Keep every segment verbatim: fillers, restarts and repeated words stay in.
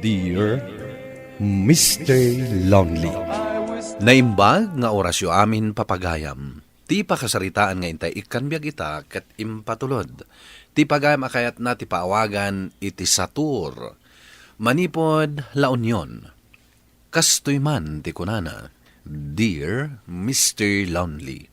Dear Mister Lonely. Naimbag nga orasyo amin, papagayam. Ti pakasaritaan nga intay ikkan biag ita ket impatulod. Ti pagayam a kayatna ti paawagan iti satur. Manipud La Union. Kastoy man ti kunana, "Dear Mister Lonely."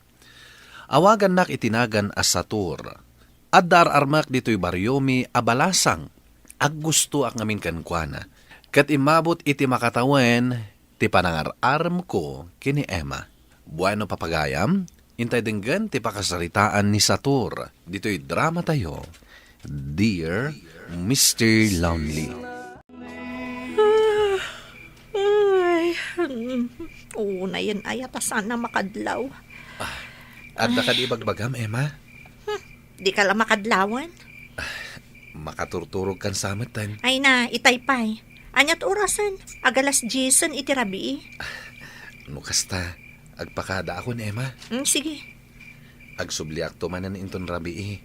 Awagannak iti nagan a satur. Adda ar-armak ditoy bariomi a balasang. Aggustoak ngamin kenkuana. Ket immabot iti makatawen ti panangar-armko ken ni Emma. Bueno, papagayam, intay denggen ti pakasaritaan ni Satur ditoy dramatayo, Dear Mister Lonely. Ah, ay, mm, unayen aya ta saan a makadlaw. Ah, adda kadi ibagbagam, Emma? Hmm, di ka la makadlawan? Makaturturog kan sa metten. Ay na, itay pay. Aniat orasen? Agalas diesen iti rabii. No kasta, agpakadaakon, Emma. Mm, sige. Agsubliakto manen inton rabii.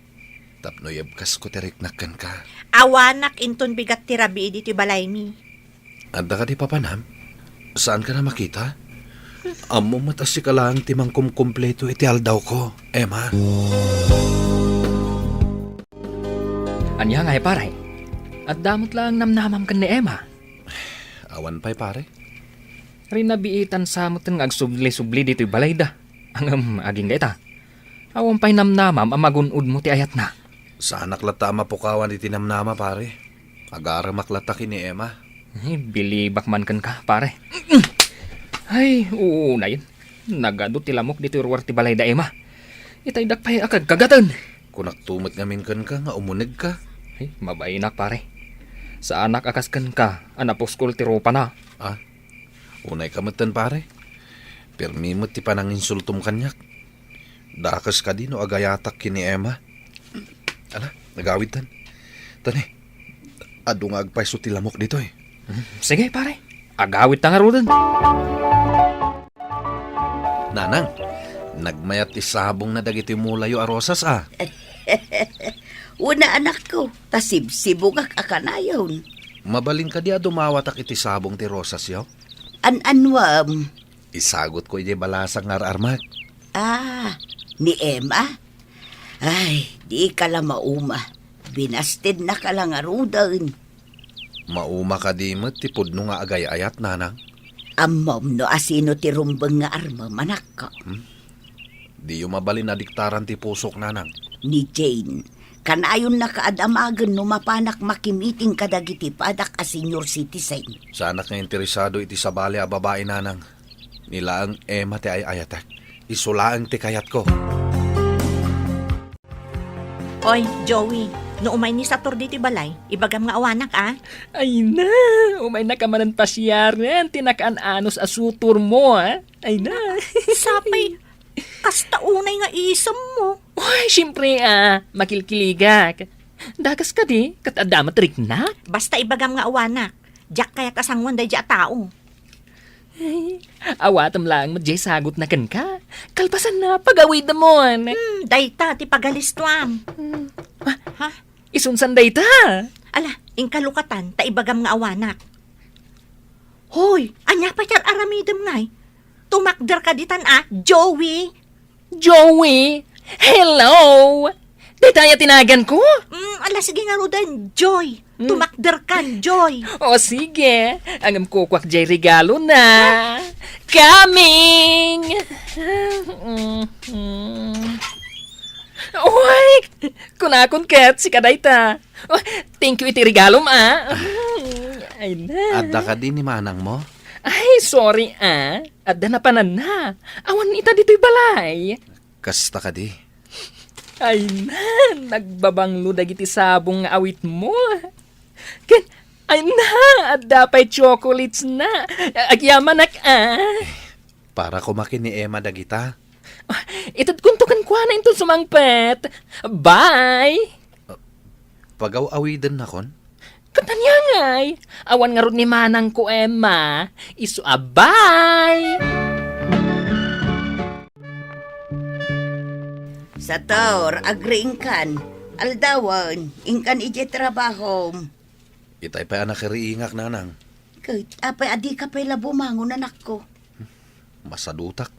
Tapno yebkasko ti riknak kenka. Awanak inton bigat ti rabii ditoy balaymi. Adda kadi papanam? Saanka a makita? Ammom met a sika laeng ti mangkumkumpleto iti aldawko, Emma. Ania ngay, pare? Adda met laeng namnamam ken ni Emma? Awan pay, pare. Rinabiitan sa metten nga agsubli-subli ditoy balayda. Ngem agingga ita. Awan pay namnamam a magun-odmo ti ayatna. Saanak latta a mapukawan iti namnama, pare. Agaremak latta ken ni Emma. Ay, bilibak man kenka, pare. Ay, unayen. Nagadu ti lamok ditoy ruar ti balayda, Emma. Itaydak pay a kagkagaten. Kunakto met ngamin kenka nga umunegka. Ay, mabainak, pare. Saanak a kas kenka a napuskol ti rupana. Ah, unayka metten, pare. Permi met ti pananginsultom kaniak. Dakes kadi no agayatak ken ni Emma. Ala, agawidtan. Tani, adu nga agpayso ti lamok ditoy. Hmm, sige, pare. Agawidta ngaruden. Nanang, nagmayat ti sabongna dagiti mulayo a rosas, a. Una, anakko, ta sibsibungak a kanayon. Mabalin kadi a dumawatak iti sabong ti rosasyo? An-anuam? Isagutko idiay balasang nga ar-armak. Ah, ni Emma? Ay, di ka la mauma. Binastedna ka la ngaruden. Mauma kadi met ti pudno nga agay-ayat, nanang? Ammom no asino ti rumbeng nga armem, anakko. Hmm? Diyo mabalin a diktaran ti pusok, nanang. Ni Jane, kanayonna ka a damagen no mapanak makimiting kadagiti padak a senior citizen. Saanak nga interesado iti sabali a babai, nanang. Ni laeng Emma ti ay-ayatek. Isu laeng ti kayatko. Oy, Joey, no umay ni Satur ditoy balay, ibagam nga awanak, a? Ay na, umaynak a manen pasiaren ti nakaan-anos a sutormo, a? Ay na. Sapay, kasta unay nga isemmo. Oy, siempre, a, makilkiligak. Dakes kadi, ket adda met riknak. Basta ibagam nga awanak, diak kayat a sangoen daydiay a tao. Ay, awatem laeng met diay sagutna kenka. Kalpasanna, pagawidemon. Hmm, dayta ti pagalistuam. Hmm. Ah, ha? Isunsan dayta? Ala, inka lukatan, ta ibagam nga awanak. Hoy, ania pay ti ar-aramidem ngay? Tumakder ka ditan, a, Joey. Joey! Hello! Dayta aya ti naganko? Mm, ala, sige ngaruden, Joy. Mm. Tumakder kan, Joy. O, sige. Ngem kukuak diay regalona. Ha? Coming! Mm, mm. Uy! Kunakon ket, sika dayta. Oh, thank you iti regalom, a. Ay na. Adda kadi ni manangmo? Ay, sorry, a. Adda napananna. Awan ita ditoy balay. Kasta kadi? Ay na, nagbabanglo dagiti sabong nga awitmo. Ken, ay na, adda pay chocolates na. Agyamanak, a. Para koma ken ni Emma dagita. Ah, itedkonto kenkuana inton sumangpet. Bye! Pagaw-awidennakon? Ket ania ngay? Awan ngarud ni manangko, Emma. Isu a bye! Sator, agriingkan. Aldawen, inkan idiay trabahom. Itay pay a nakariingak, nanang. Ket apay a dika pay la bumangon, anakko? Masadutak.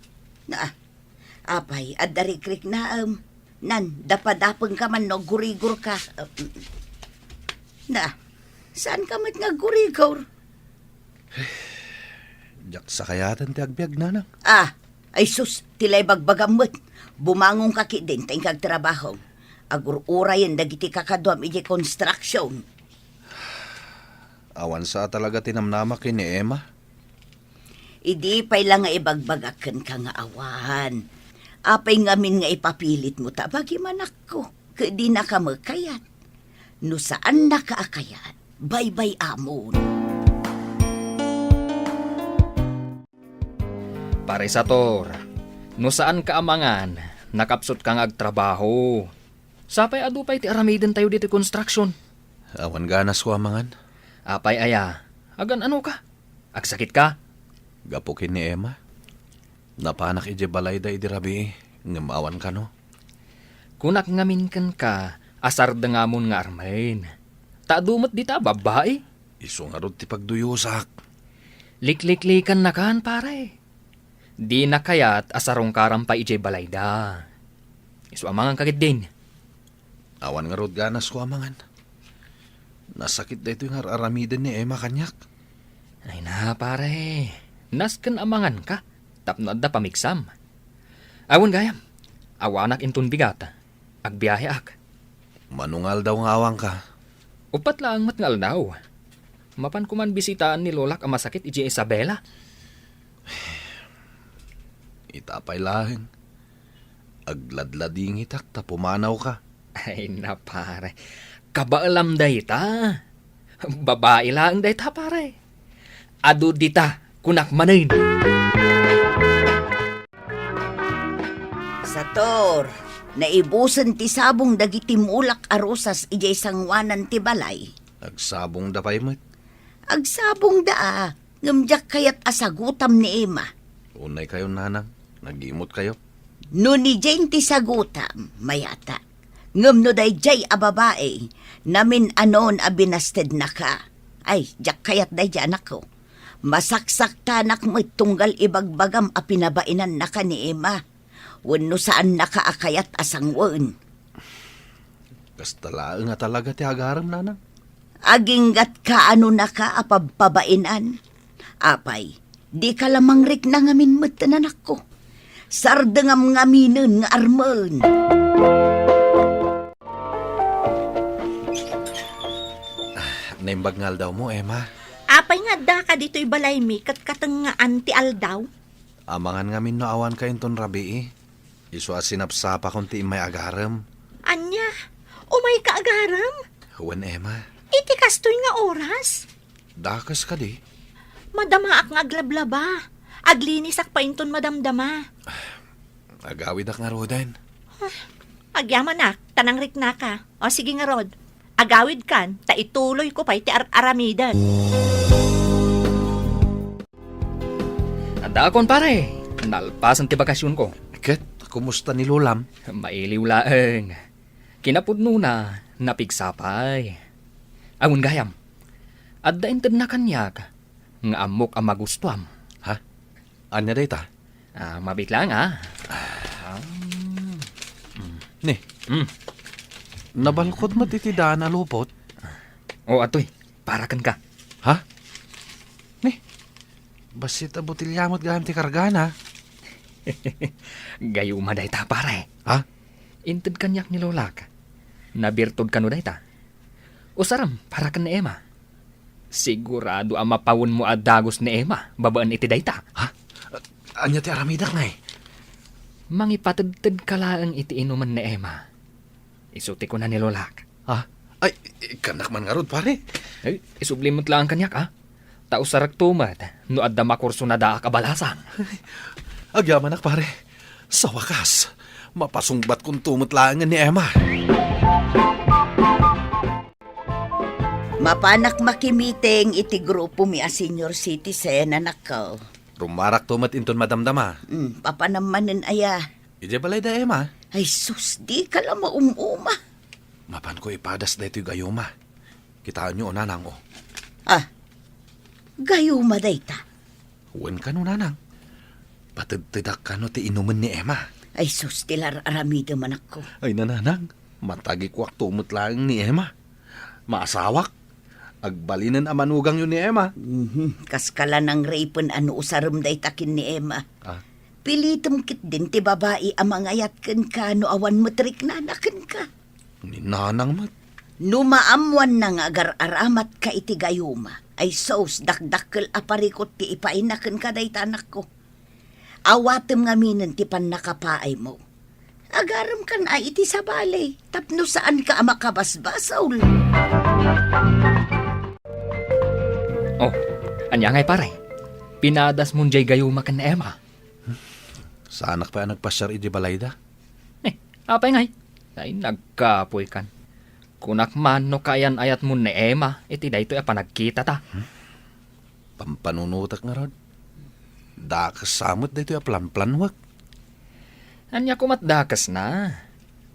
Na, apay, adda rikriknaem. Nan, dapadapengka man no aggurigorka. Na, saanka met nga aggurigor? Diak sakayaten ti agbiag, nanang. Ah, ay sus, ti la ibagbagam met. Bumangonka ketdin ta inka agtrabaho. Agur-urayen dagiti kakaduam idiay construction. Awan sa talaga ti namnamak ken ni Emma. Idi pay la nga ibagbagak kenka nga awan. Apay ngamin nga ipapilitmo ta bagim, anakko? Ket dinaka met kayat. No saannaka a kayat, baybay-amon. Pare Sator, no saanka a mangan, nakapsutka nga agtrabaho. Sapay adu pay ti aramidentayo ditoy construction. Awan ganasko a mangan. Apay aya, agan-anoka? Agsakitka? Gapu ken ni Emma. Napanak idiay balayda idi rabii, ngem awan kano. Kunak ngamin kenka a sardengamon nga armen. Ta adu met dita a babbai. Isu ngarud ti pagduyosak. Likliklikannakan, pare. Dina kayat a sarungkaram pay idiay balayda. Isu a manganka ketdin. Awan ngarud ganasko a mangan. Nasakit daytoy nga ar-aramiden ni Emma kaniak. Ay na, pare. Nasken a manganka tapno adda pamigsam. Awan gayam. Awanak inton bigat. Agbiaheak. Mano nga aldaw nga awanka? Uppat laeng met nga aldaw. Mapanko man bisitaan ni lolak a masakit idiay Isabela. Ita pay laeng. Agladladingitak ta pumanawka. Ay na, pare. Kabaelam dayta. Babai laeng dayta, pare. Adu dita, kunak manen. Sator, naibusen ti sabong dagiti mulak a rosas idiay sangoanan ti balay. Agsabongda pay met. Agsabongda a, ngem diak kayat a sagutam ni Emma. Unay kayo, nanang. Nagimot kayo. No ni Jane ti sagutam, mayata. Ngem no daydiay a babai, namin-anon a binastednaka. Ay, diak kayat daydiay, anakko. Masaksaktanak met tunggal ibagbagam a pinabainannaka ni Emma. Wenno saannaka a kayat a sangoen. Kasta laeng a talaga ti agarem, nanang. Aginggat kaanonaka a pabpabainan. Apay, dika la mangrikna ngamin met, anakko. Sardengam ngaminen nga armen. Naimbag nga aldawmo, Emma. Apay nga addaka ditoy balaymi ket katengngaan ti aldaw? Amangan ngamin no awanka inton rabii. Isu a sinapsapakon ti immay agarem. Ania? Umayka agarem? Wen, Emma. Iti kastoy nga oras? Dakes kadi? Madamaak nga aglablaba. Aglinisak pa inton madamdama. Agawidak ngaruden. Ah, agyamanak, ta nangriknaka. O, sige ngarud. Agawidkan, ta ituloyko pay ti ar-aramiden. Addaakon, pare. Nalpasen ti bakasionko. Ket, kumusta ni Lolam? Mailiw laeng. Kinapudnona, napigsa pay. Awan gayam. Adda intedna kaniak nga ammok a magustuam. Ha? Ania dayta? Ah, mabiit lang, ah. Ah. Ni, mm. Nabalkod met iti daan a lupot? O, atoy, para kenka. Ha? Ni, bassit a botelya met gayam ti kargana. Gayuma dayta, pare. Ha? Inted kaniak ni lolak. Nabirtod kano dayta? Usaram para ken ni Emma. Sigurado a mapawenmo a dagus ni Emma babaen iti dayta. Ha? Ania ti aramidak, ngay? Mangipatedtedka laeng iti inumen ni Emma. Isu ti kuna ni lolak. Ha? Ay, ikkannak man ngarud, pare. Ay, isubli met laeng kaniak, a? Ta usarekto met no adda makursunadaak a balasang. Agyamanak, pare. Sa wakas, mapasungbatkonto met laengen ni Emma. Mapanak makimiting iti grupomi a senior citizen, anakko. Rumarakto met inton madamdama. Mm, papanam manen aya? Idiay balay da Emma. Ay sus, dika la maum-uma. Mapanko ipadas daytoy gayuma. Kitaenyo, nanang, o. Ah, gayuma dayta. Wen kano, nanang. Patedtedak kano ti inumen ni Emma. Ay sus, ti lar-aramidem, anakko. Ay, nanang, matagikuakto met laeng ni Emma. Maasawak. Agbalinen a manugangyo ni Emma. Mhm, kas ka la nangripen a no usarem dayta ken ni Emma. Ah. Pilitem ketdin ti babai a mangayat kenka no awan met riknana kenka. Ni nanang met. No maammoanna nga agar-aramatka iti gayuma, ay sus, dakdakkel a parikut ti ipaayna kenka dayta, anakko. Awatem ngaminen ti pannakapaaymo. Agaremkan a iti sabali, tapno saanka a makabasbasol. Oh, ania ngay, pare? Pinadasmon jay gayuma ken ni Emma? Saanak pay a nagpasiar iti balayda. Eh, apay ngay? Ay, nagkapoykan. Kunak man no kaayan-ayatmon ni Emma iti daytoy a panagkitata. Hmm? Pampanunotek ngarud. Dakes sa met daytoy a planplanwek. Ania komat dakesna?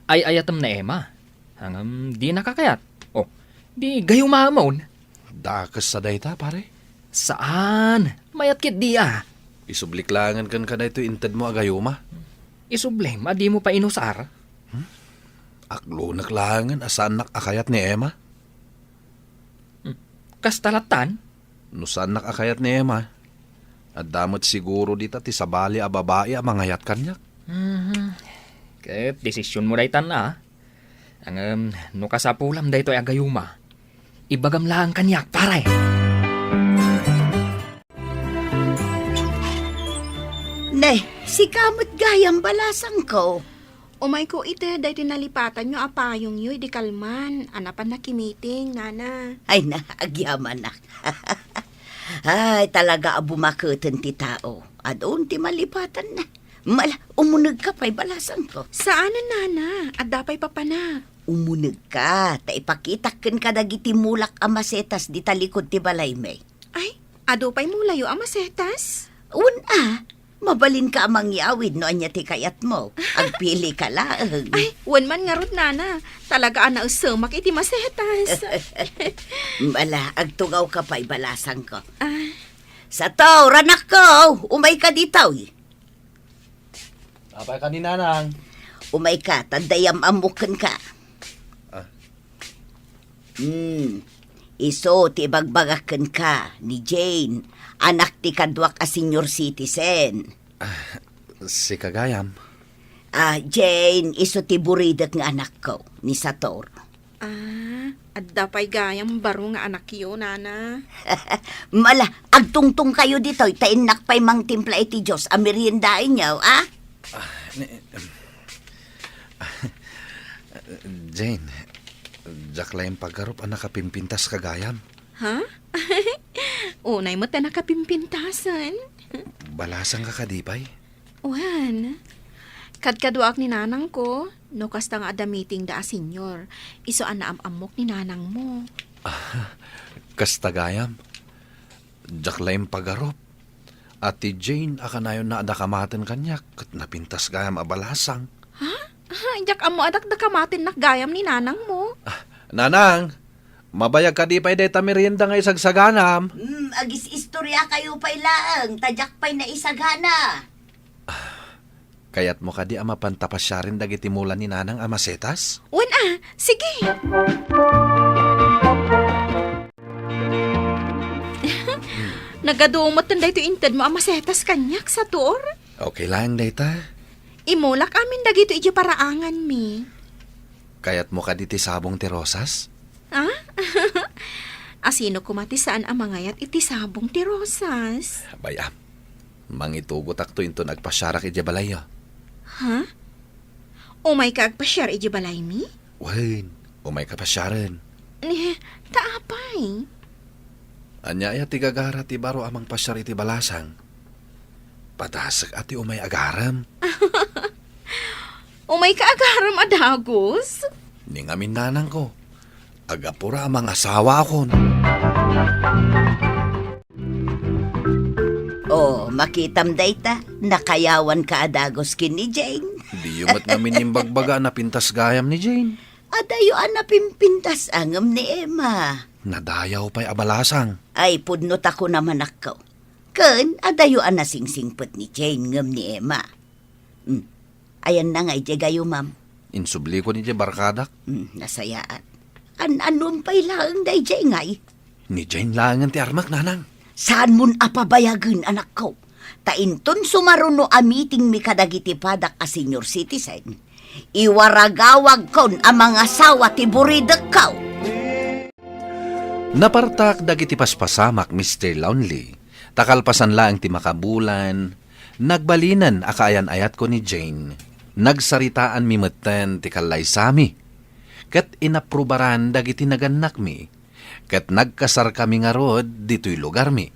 Ay-ayatem ni Emma. Ngem dinaka kayat. Oh, di gayumamon. Dakes sa dayta, pare? Saan? Mayat ketdi a. Isublik laengen kenka daytoy intedmo a gayuma. Isublim a dimo pay inusar? Hmm? Aklonek laengen a saannak a kayat ni Emma. Hmm. Kasta lattan? No saannak a kayat ni Emma, adda met siguro dita ti sabali a babai a mangayat kaniak. Mhm. Ket desisionmo daytan a. Ngem no kasapulam daytoy a gayuma, ibagam laeng kaniak, pare. Ne, sika met gayam, balasangko. Umayko iti daytoy nalipatanyo a payongyo idi kalman a napan nakimiting, nana. Ay na, agyamanak. Ay, talaga a bumaketen ti tao. Adun ti malipatanna. Mala, umunegka pay, balasangko. Saanen, nana. Adda pay papanak. Umunegka, ta ipakitak kenka dagiti mulak a masetas dita likud ti balaymi. Ay, adu pay mulayo a masetas? Wen a, mabalinka a mangyawid no ania ti kayatmo. Agpilika laeng. Ay, wen man ngarud, nana. Talaga a naesemak iti masetas. Mala, agtugawka pay, balasangko. Ah. Sator, anakko, umayka ditoy. Apay ka ni nanang? Umayka, ta adda am-ammok kenka. Ah. Hmm. Isu ti ibagbagak kenka ni Jane, anak ti kaduak a senior citizen. Ah, sika gayam? Ah, Jane, isu ti buridek nga anakko, ni Sator. Ah, adda pay gayam baro nga anakyo, nana. Mala, agtungtongkayo ditoy, ta innak pay mangtimpla iti Dios a meriendaenyo, a? Ah, ni, em, Jane, diak la impagarup a nakapimpintaska gayam. Ha? Unay met a nakapimpintasen. Balasangka kadi pay? Wen, kadkaduaak ni nanangko, no kasta nga adda meetingda a senior, isu a naam-ammok ni nanangmo. Ah, kasta gayam. Diak la impagarup. A ti Jane a kanayonna a dakamaten kaniak, ket napintas gayam a balasang. Ha? Diak ammo a dakdakamatennak gayam ni nanangmo. Ah, nanang, mabayag kadi pay dayta merienda nga isagsaganam? Hmm, agis-istoriakayo pay laeng, ta diak pay naisagana. Kayatmo kadi a mapanta pasiaren dagiti mula ni nanang a masetas? Wen a, sige. Nagadu metten daytoy intedmo a masetas kaniak, Sator. Okay laeng dayta. Imulak amin dagitoy idiay paraanganmi. Kayatmo kadi ti sabong ti rosas? Ah? Asino koma ti saan a mangayat iti sabong ti rosas? Bay-am, mangitugotakto inton agpasiarak idiay balayyo. Ha? Umayka agpasiar idiay balaymi? Wen, umayka pasiaren. Ni, ta apay? Ania aya ti gagara ti baro a mangpasiar iti balasang? Padasek a ti umay agarem. Umayka agarem a dagus? Ni ngamin nanangko, agapura a mangasawaakon. Oh, makitam dayta, nakayawanka a dagus ken ni Jane. Diyo met ngamin imbagbaga a napintas gayam ni Jane. Adayo a napimpintas a ngem ni Emma. Nadayaw pay a balasang. Ay, pudno ta kunam, anakko. Ken adayo a nasingsingpet ni Jane ngem ni Emma. Hmm. Ayanna nga idiay gayumam. Insubliko ni Jane barkadak. Hmm, nasayaat. An-anom pay laeng daydiay ngay? Ni Jane laengen ti armak, nanang. Saanmon a pabayagen, anakko. Ta inton sumaruno a meetingmi kadagiti padak a senior citizen, iwaragawagkon a mangasawa ti buridekko. Napartak dagiti paspasamak, Mister Lonely, ta kalpasan laeng ti makabulan, nagbalinen a kaayan-ayatko ni Jane. Nagsaritaanmi metten ti kallaysami, ket inaprubaran dagiti nagannakmi, ket nagkasarkami ngarud ditoy lugarmi.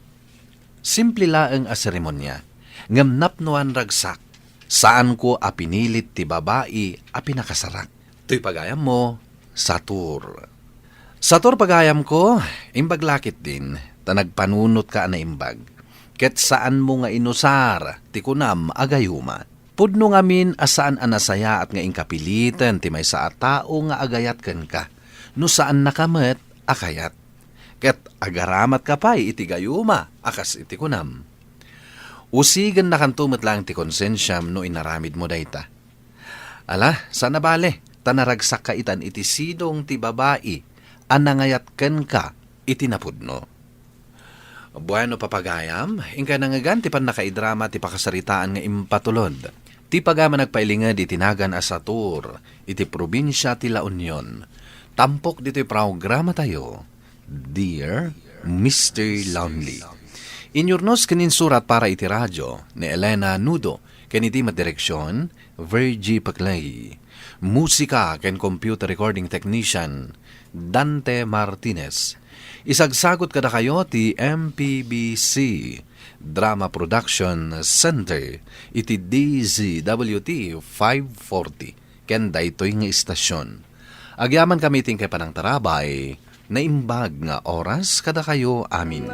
Simple laeng a seremonia, ngem napnoan ragsak. Saanko a pinilit ti babai a pinakasarak. Toy pagayammo, Satur. Satur pagayamko, imbag la ketdin, ta nagpanunotka a naimbag. Ket saanmo nga inusar ti kunam a gayuma. Pudno ngamin a saan a nasayaat nga inkapiliten ti maysa a tao nga agayat kenka, no saannaka met a kayat. Ket agaramatka pay iti gayuma a kas iti kunam. Usigennakanto met laeng ti konsensiam no inaramidmo dayta. Ala, saan a bale, ta naragsakka itan iti sidong ti babai a nangayat kenka iti napudno. Bueno, papagayam, inkay nangngegan ti pannakaidrama ti pakasaritaan nga impatulod. Ti pagayam a nagpailinged iti nagan a Satur, iti probinsia ti La Union. Tampok ditoy programatayo, Dear Mister Lonely. Inyurnos ken insurat para iti radio ni Elena Nudo, ken iti met direksion, Virgie Paclay. Musika ken computer recording technician, Dante Martinez. Isagsagot kadakayo ti M P B C Drama Production Center iti D Z W T five forty ken daytoy nga istasyon. Agyamankami iti inkay panangtarabay, naimbag nga oras kadakayo amin.